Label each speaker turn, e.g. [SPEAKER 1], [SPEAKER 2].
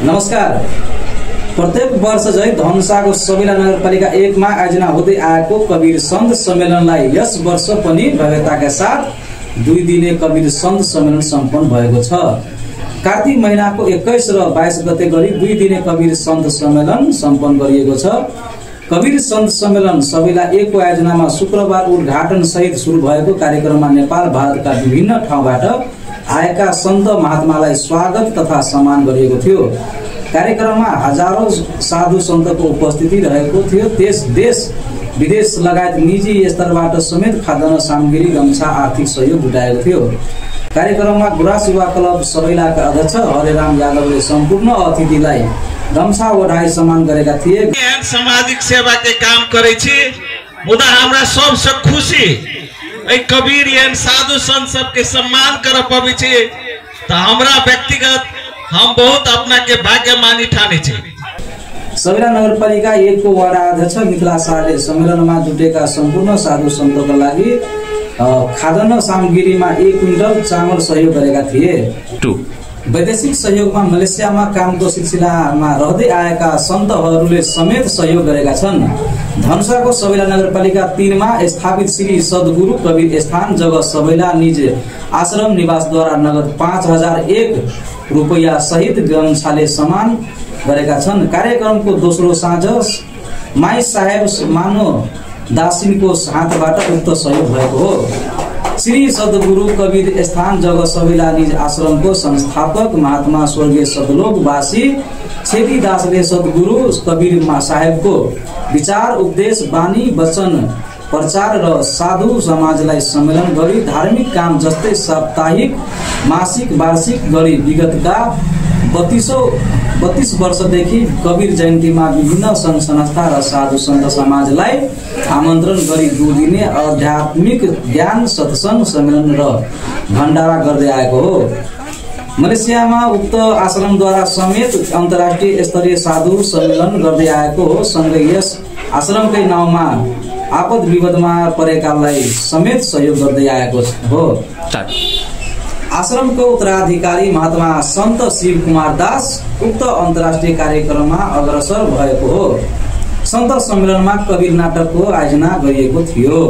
[SPEAKER 1] नमस्कार। प्रत्येक वर्ष झै धनुषाको सबैला नगरपालिका 1 मा आयोजना हुँदै आएको कवीर सन्त सम्मेलनलाई यस वर्ष पनि भव्यताका साथ 2 दिने कवीर सन्त सम्मेलन सम्पन्न भएको छ। कार्तिक महिनाको 21 र 22 गते गरी 2 दिने कवीर सन्त सम्मेलन सम्पन्न गरिएको छ। कवीर सन्त सम्मेलन सबैला 1 को आयोजनामा शुक्रबार उद्घाटन सहित सुरु भएको कार्यक्रममा नेपाल भारतका विभिन्न ठाउँबाट आएका सन्त महात्मालाई स्वागत तथा सम्मान गरिएको थियो। कार्यक्रममा हजारौं साधु सन्तको उपस्थिति रहेको थियो। देश विदेश लगायत निजी स्तरबाट समेत खाद्यान्न सामग्री गम्छा आर्थिक सहयोग जुटाएको थियो। कार्यक्रममा गुराँस युवा क्लब सबैलाका अध्यक्ष हरेराम यादवले सम्पूर्ण अतिथिलाई गम्छा ओढाई सम्मान गरेका थिए।
[SPEAKER 2] सामाजिक सेवा के काम करे छी मुदा हमरा सबसे खुशी ए कबीर एहन साधु संत सबके सम्मान कर पाबे छी त हमरा व्यक्तिगत हम बहुत अपना के भाग्यमानी ठाने छी।
[SPEAKER 1] सबैला नगरपालिका 1 को वडा अध्यक्ष मिथिला शाहले सम्मेलनमा जुटेका सम्पूर्ण साधु सन्तका लागि खाद्यान्न सामग्रीमा 1 क्विन्टल चामल सहयोग गरेका थिए। वैदेशिक सहयोगमा मलेसियामा कामको सिलसिलामा रहँदै आएका सन्तहरूले समेत सहयोग गरेका छन्। धनुषाको सबैला नगरपालिका 3 मा स्थापित श्री सद्गुरु कवीर स्थान जगह सबैला निज आश्रम निवासद्वारा नगद 5001 रुपैयाँ सहित गम्छाले सम्मान गरेका छन्। कार्यक्रमको दोस्रो साँझ माई साहेब मानो दासिनको हातबाट उक्त सहयोग भएको हो। श्री सद्गुरु कवीर स्थान जगह सबैला निज आश्रमको संस्थापक महात्मा स्वर्गीय सदलोकवासी छेदी दासले सद्गुरु कवीर साहेबको विचार उपदेश बानी वचन प्रचार र साधु समाजलाई सम्मेलन गरी धार्मिक काम जस्तै साप्ताहिक मासिक वार्षिक गरी विगतका 32 वर्षदेखि कवीर जयन्तीमा विभिन्न संघ संस्था र साधु सन्त समाजलाई आमन्त्रण गरी 2 दिने आध्यात्मिक ज्ञान सत्संग सम्मेलन र भण्डारा गर्दै आएको हो। मलेसियामा उक्त आश्रमद्वारा समेत अन्तर्राष्ट्रिय स्तरीय साधु सम्मेलन गर्दै आएको हो। सँगै यस आश्रमकै नाउँमा आपद विपदमा परेकालाई समेत सहयोग गर्दै आएको हो। आश्रमको उत्तराधिकारी महात्मा सन्त शिव कुमार दास उक्त अन्तर्राष्ट्रिय कार्यक्रममा अग्रसर भएको हो। सन्त सम्मेलनमा कवीर नाटकको आयोजना गरिएको थियो।